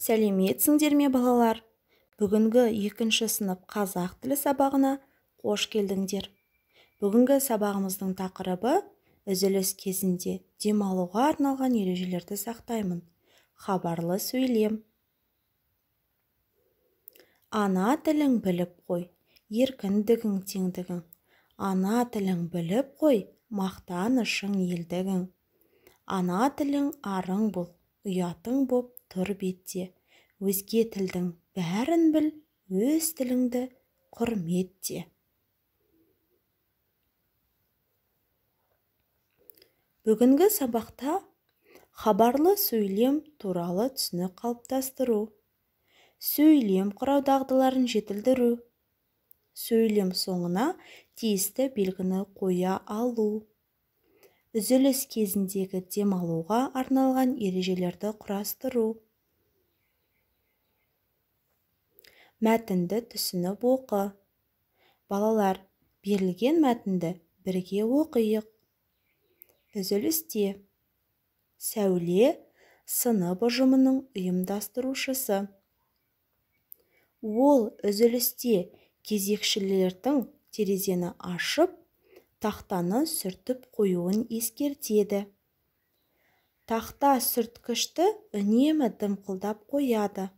Сәлеметсіңдер ме, балалар? Бүгінгі екінші сынып қазақ тілі сабағына қош келдіңдер. Бүгінгі сабағымыздың тақырыбы үзіліс кезінде демалуға арналған ережелерді сақтаймын. Хабарлы сөйлем. Ана тілің біліп қой, еркіндігің теңдігің. Ана тілің біліп қой, мақтанышың елдігің. Ана тілің арың бол, ұятың боп тұр бетте. Өзге тілдің бәрін біл, өз тіліңді құрметте. Бүгінгі сабақта хабарлы сөйлем туралы түсінік қалыптастыру, сөйлем құрау дағдыларын жетілдіру, сөйлем соңына тиісті белгіні қоя алу, үзіліс кезіндегі демалуға арналған ережелерді құрастыру, мәтінді түсініп оқы. Балалар, берілген мәтінді бірге оқиық. Үзілісте Сәуле сынып ұжымының ұйымдастырушысы. Ол үзілісте кезекшілердің терезені ашып, тақтаны сүртіп қоюын ескертеді. Тақта сүрткішті үнемі дымқылдап қояды.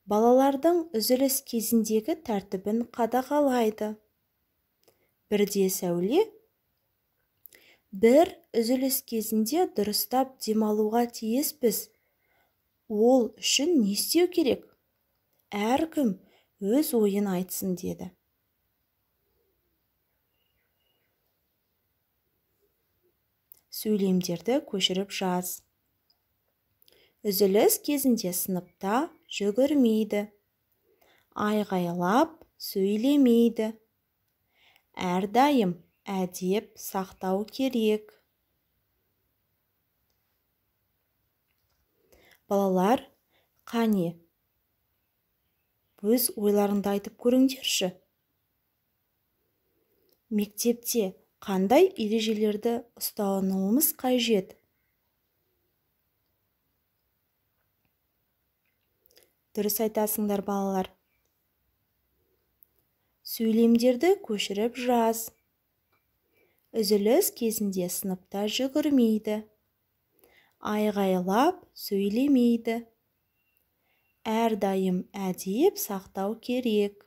Балалардың үзіліс кезіндегі тәртібін қадағалайды. Бірде Сәуле бір үзіліс кезінде дұрыстап демалуға тиіспіз. Ол үшін не істеу керек? Әркім өз ойын айтсын деді. Сөйлемдерді көшіріп жаз. Үзіліс кезінде сыныпта жүгірмейді, айғайлап сөйлемейді. Әрдайым әдеп сақтау керек. Балалар, қане, өз ойларыңды айтып көріңдерші. Мектепте қандай ережелерді ұстануымыз қажет? Дұрыс айтасыңдар, балалар. Сөйлемдерді көшіріп жаз. Үзіліс кезінде сыныпта жүгірмейді, айғайлап сөйлемейді. Әрдайым әдеп сақтау керек.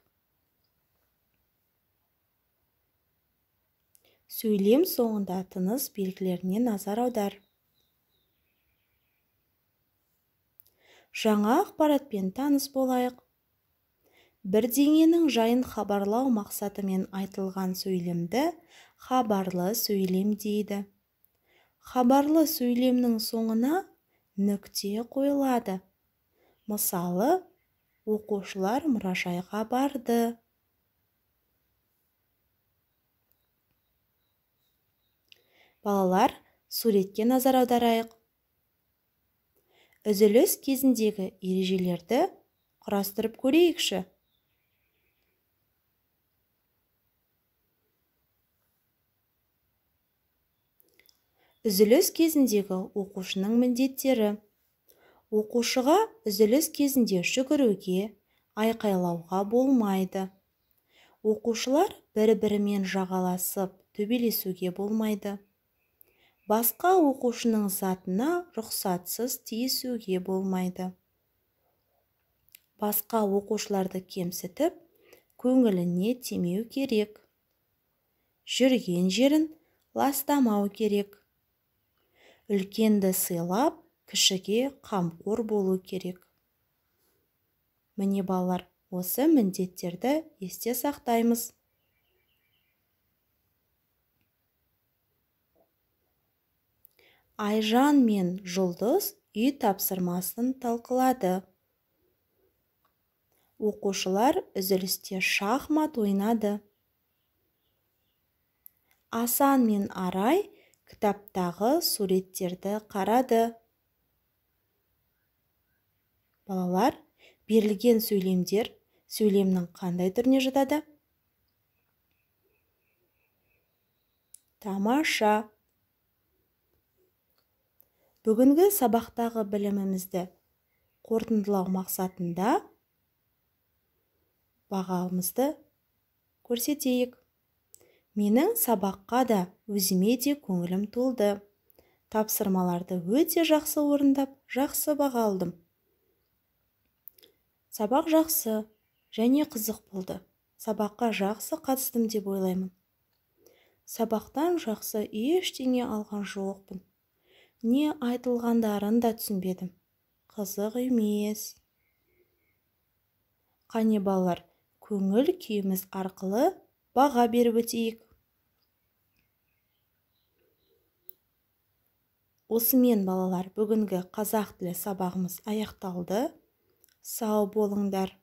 Сөйлем соңында тыныс белгілеріне назар аудар. Жаңа ақпаратпен таныс болайық. Бірдеңенің жайын хабарлау мақсатымен айтылған сөйлемді хабарлы сөйлем дейді. Хабарлы сөйлемнің соңына нүкте қойылады. Мысалы, оқушылар мұражайға барды. Балалар, суретке назар аударайық. Үзіліс кезіндегі ережелерді құрастырып көрейікші. Үзіліс кезіндегі оқушының міндеттері. Оқушыға үзіліс кезінде жүгіруге, айқайлауға болмайды. Оқушылар бір-бірімен жағаласып, төбелесуге болмайды. Басқа оқушының затына рұқсатсыз тиісуге болмайды. Басқа оқушыларды кемсітіп, көңіліне тимеу керек. Жүрген жерін ластамау керек. Үлкенді сыйлап, кішіге қамқор болу керек. Міне, балалар, осы міндеттерді есте сақтаймыз. Айжан мен Жұлдыз үй тапсырмасын талқылады. Оқушылар үзілісте шахмат ойнады. Асан мен Арай кітаптағы суреттерді қарады. Балалар, берілген сөйлемдер сөйлемнің қандай түріне жатады? Тамаша! Бүгінгі сабақтағы білімімізді Қорытындылау мақсатында бағамызды көрсетейік. Менің сабаққа да, өзіме де көңілім толды. Тапсырмаларды өте жақсы орындап, жақсы баға алдым. Сабақ жақсы және қызық болды. Сабаққа жақсы қатыстым деп ойлаймын. Сабақтан жақсы ештеңе алған жоқпын. Не айтылғандарын да түсінбедім. Қызық емес. Қане балалар, көңіл күйіміз арқылы баға беріп өтейік. Осымен балалар, бүгінгі қазақ тілі сабағымыз аяқталды. Сау болыңдар.